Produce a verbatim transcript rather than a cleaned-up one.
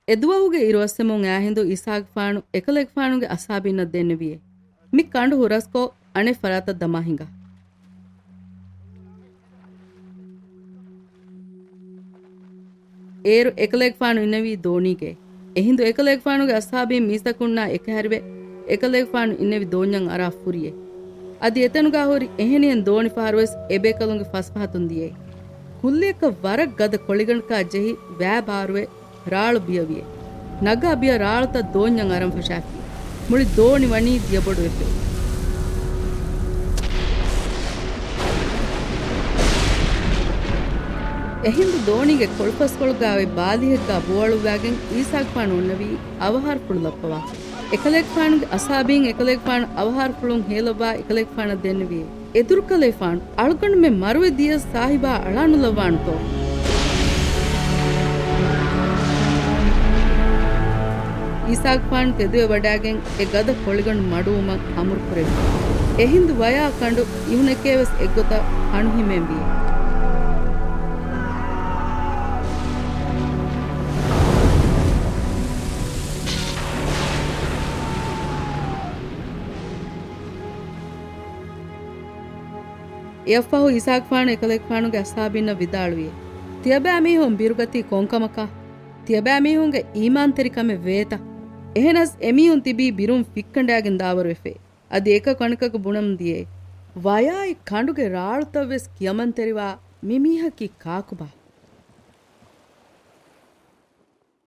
އެދުވަހުގެ އިރުއައްސެމުން އާހިނދު އީސާގެފާނު އެކަލޭގެފާނުގެ އަޞްޙާބީންނަށް ދެންނެވިއޭ، މި ކަނޑު ހުރަސްކޮށް އަނެއް ފަރާތަށް ދަމާ ހިނގާ. އޭރު އެކަލޭގެފާނު އިންނެވީ ދޯނީގައި. އެހިނދު އެކަލޭގެފާނުގެ އަޞްޙާބީން މީސްތަކުންނާ އެކަހެރިވެ، އެކަލޭގެފާނު އިންނެވި ދޯންޏަށް އަރާ ފުރިއޭ. އަދި އެތަނުގާ ހުރި އެހެނިހެން ދޯނި ފަހަރުވެސް އެބޭކަލުންގެ ފަސްފަހަތުން ދިޔައޭ. ކުއްލިއަކަށް ވަރަށް ގަދަ ކޮޅިގަނޑަކާ ޖެހި ވައި ބާރުވެ، ރާޅު ބިޔަވިއޭ. ނަގާ ބިޔަ ރާޅުތައް ދޯންޏަށް އަރަން ފަށާފި. މުޅި ދޯނި ވަނީ ދިޔަބޮޑުވެފަ. އެހިނދު ދޯނީގެ ކޮޅުފަސްކޮޅުގާ އޮތް ބާލިހެއްގާ ބޯއަޅުއްވާގެން އީސާގެފާނު އޮންނެވީ އަވަހާރަފުޅު ލައްޕަވާފަ. އެކަލޭގެފާނުގެ އަޞްޙާބީން އެކަލޭގެފާނު އަވަހާރަފުޅުން ހޭލައްވާ އެކަލޭގެފާނަށް ދެންނެވިއޭ، އެދުރުކަލޭފާނު، އަޅުގަނޑުމެން މަރުވެ ދިޔަސް ސާހިބާ އަޅާނުލައްވާނެތޯ؟ އީސާގެފާނު ތެދުވެވަޑާގެން އެ ގަދަ ކޮޅިގަނޑު މަޑުވުމަށް އަމުރުކުރެއްވި. އެހިނދު ވަޔާ ކަނޑު އިހުނެކޭވެސް އެއްގޮތަށް ހަނުހިމޭންވިއޭ. އެއަށްފަހު އީސާގެފާނު އެކަލޭގެފާނުގެ އަޞްޙާބީންނަށް ވިދާޅުވިއޭ، ތިޔަބައިމީހުން ބިރުގަތީ ކޮންކަމަކާ؟ ތިޔަބައިމީހުންގެ އީމާންތެރިކަމެއް ވޭތަ؟ އެހެނަސް އެމީހުން ތިބީ ބިރުން ފިއްކަނޑާގެން ދާވަރުވެފައި. އަދި އެކަކު އަނެކަކު ބުނަމުން ދިޔައޭ، ވަޔާއި ކަނޑުގެ ރާޅުތައްވެސް ކިޔަމަންތެރިވާ މި މީހަކީ ކާކުބާ؟